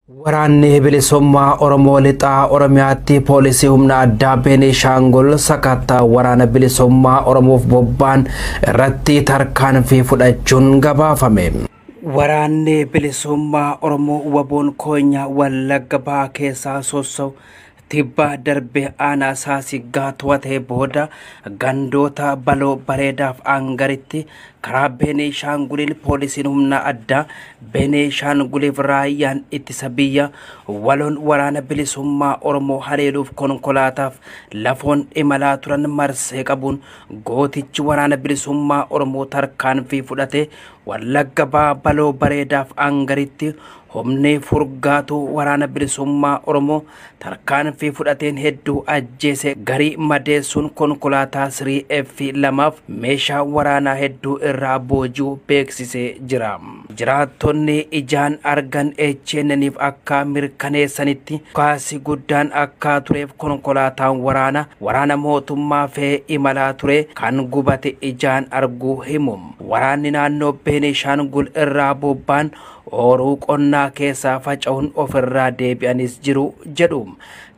Waraanni bilisummaa Oromoo lixaa Oromiyaatti poolisii humna addaa Beenishaangul sakattaa waraana bilisummaa Oromoof bobba'an irratti tarkaanfii fudhachuun gabaafame. Waraanni bilisummaa Oromoo waboon koonyaa Wallagga Bahaa keessaa sossa'u tibba darbee aanaa Saasiggaa to'atee booda gandoota baloo bareedaaf aangaritti karaa Beenishaanguliin poolisiin humna addaa Beenishaanguliif raayyaan ittisa biyya waloon waraana bilisummaa Oromoo haleeluuf konkolaataaf lafoon imalaa turan marsee qabuun gootichi waraana bilisummaa Oromoo tarkaanfii fudhate. Wallagga Bahaa baloo bareedaaf aangaritti humni furgaatu waraana bilisummaa Oromoo tarkaanfii fudhateen hedduu ajjeese, garii madeessuun konkolaataa 3F 2f meeshaa waraanaa hedduu irraa boojuu beeksisee jira. Jiraattonni ijaan argan HNNif akka mirkaneessanitti kaasi guddaan akka tureef konkolaataan waraana mootummaa fe'ee imalaa ture kan gubate ijaan arguu himu. Waraanni naannoo Beenishaangul irraa bobba'an ooruu qonnaa keessaa faca'uun ofirraa deebi'anis jiru jedhu.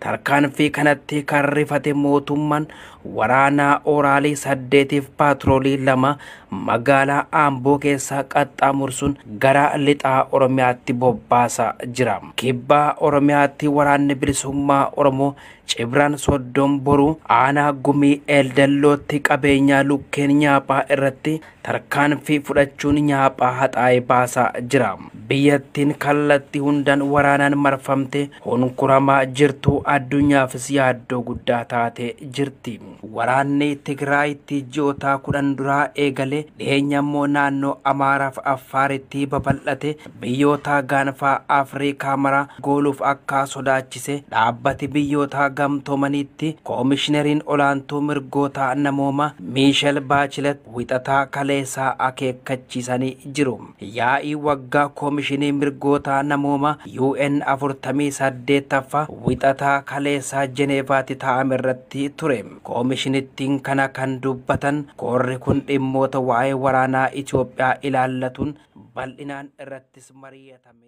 Tarkaanfii kanatti kan rifate mootummaan waraanaa oraalii 8 paatroolii 2 magaalaa Amboo keessaa qaxxaamursuun gara lixaa Oromiyaatti bobbaasaa jira. Kibbaa Oromiyaatti waraanni bilisummaa Oromoo Cibran 30 boruu aanaa gumii Eeldallootti qabeenyaa lukkeen nyaaphaa irratti tarkaanfii fudhachuun nyaaphaa haxaa'ee baasaa jira. Biyyattiin kallattii hundaan waraanaan marfamte hunkuramaa jirtu addunyaafis yaaddoo guddaa taatee jirti. Waraanni Tigraayitti ji'oota 10 duraa eegale dhiyeenya immoo naannoo Amaaraaf Affaaritti babal'ate biyyoota gaanfaa Afrikaa mara gooluuf akka sodaachise dhaabbati biyyoota gamtoomaniitti koomishineriin olaantuu mirgoota namooma Miishel Baachilet wixataa kaleessaa akeekkachiisanii jiru. Yaa'ii waggaa koomishinii mirgoota namooma UN 48ffaa wixataa kaleessaa Jeneevaatti taa'ame irratti ture. Koomishinittiin kana kan dubbatan koorri kun dhimmoota waa'ee waraanaa Itoophiyaa ilaallatuun bal'inaan irrattis mari'atame.